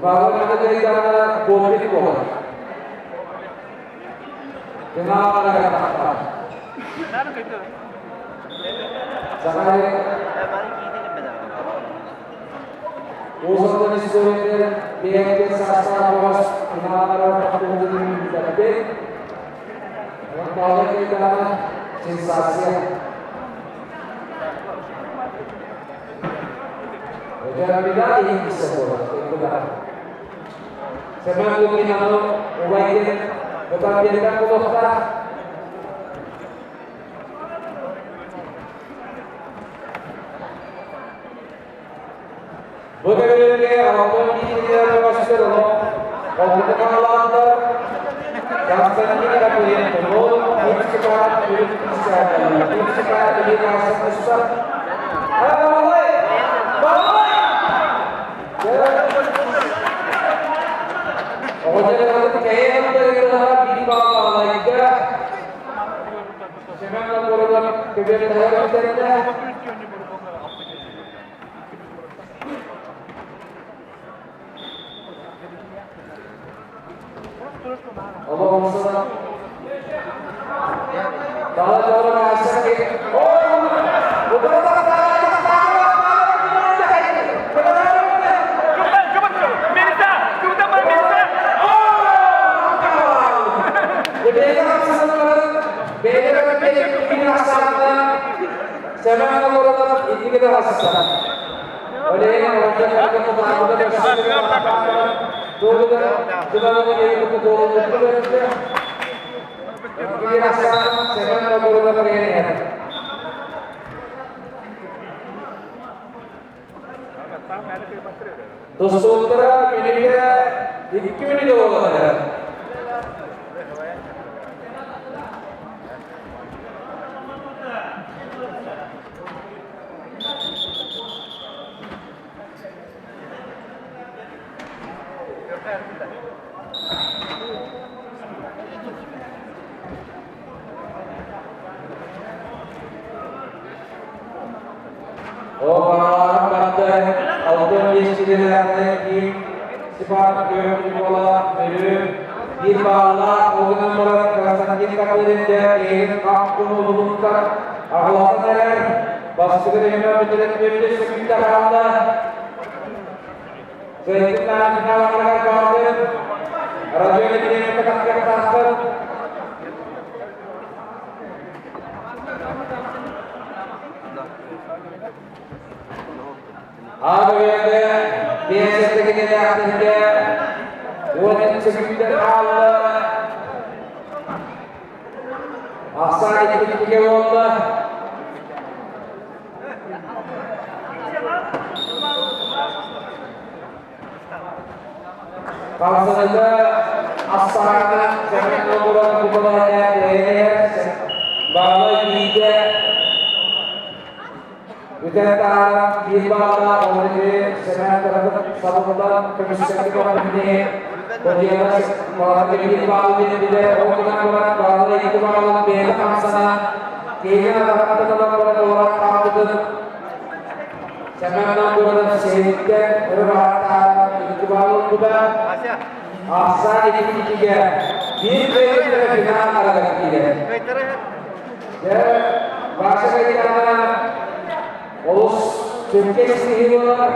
Баҕар кыайдаҕына куоппут буолар. Финалга тахсар. Саха Уус-Алдан историятын бэйэтин саастаах бөҕөс финаллара тахсыбытын билбэппит. Онтооҕо кыайдаҕына сенсация. Өтөрбүтэ иһин буолар. Семен Лукин аны убайдын Ытарбиэтэ буолуохтаах. Бу көбүөргэ Алтан биитигэр бөҕөстөр олох холкутук аҕалааннар Константин Гавриленко, Ким Степан Үрүт Ким Степан Ильин Аасыппыста. Баалай! Баалай! Оҕонньор кэйэн биир баалайга Семен Новгородов көбүөр өттөрүнэ Олоҕумсuna Дала дьоро маасса Семен Новгородов инники хаста. Тустууктара мүнүүтэ 2 мүнүүтэ буоллар. Оҕаларын барда алтын биэсчилэрээхтэн киин Степан Көмүлү Мүрү биир баалаах угунан баран Константин Капылинде киһин хахтун улуттар аҕалан эрэр Бастакы түһүмэх бүтэрэн бүттэ сөкүүтэ хаалла. Зайтыннаах финалларыгар баҕардым. Радио нэдиэлэккэ тахсыахтаахпыт. Аадыгыйга биэсэттэ кинилээхтэргэ 10 сөкүүтэ хаалла. Ахсаан иккитиккэ буолла. Хамсаныыта Ассаана Сэмэн Новгород кубалаана бэйэлэр баала биирдэ бүтэн таһааран биир баала олору Сэмэн тарапыт сабыллан көмүскэки көмүнни Бодиана баала биир баалы биэрдилэр ол гынан баран баала икки баалын бэйэтэ хамсанан киһини атахтатынан баран олорон хаалбытын Сэмэн Новгородов сиһиттэн өрө баһааттаан икки баалы ылбыта. Ахсаан иккитигэр биир кыайыылара финал аралар киирэр. Дьэ, Вася Кайдана олус сөпкө ситиһии буолар.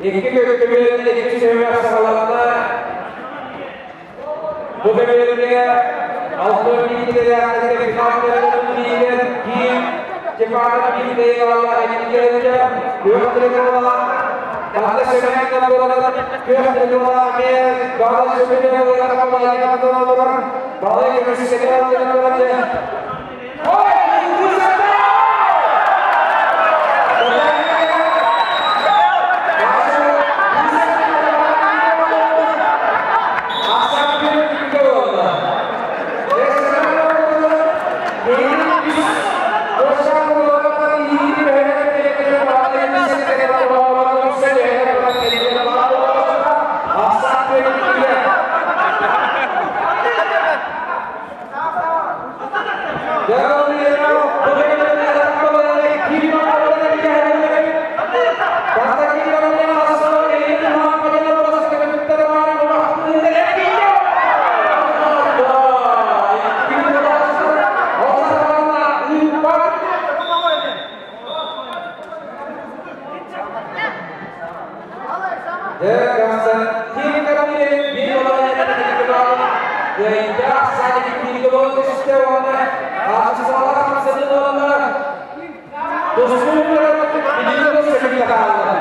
Икки көбүөрүнэн икки түһүмэх саҕаланна. Бу көбүөргэ алтын биитилэрээхтэргэ финал биирэн киин Степанов биитилэрэ инникилэргэ күөх трибуналар Баҕа сөмөйөн буолан күөх трибуналар эмиэ баҕа сөмөйөн буолан баҕа көмүскэтэ Ой! Дьэ, Константин Каприн биир кыайдаах саадик түстэ уонна хаачыстыбалаах хамсаныы буолла. Тустууга билигин сөбүлэ хаалла.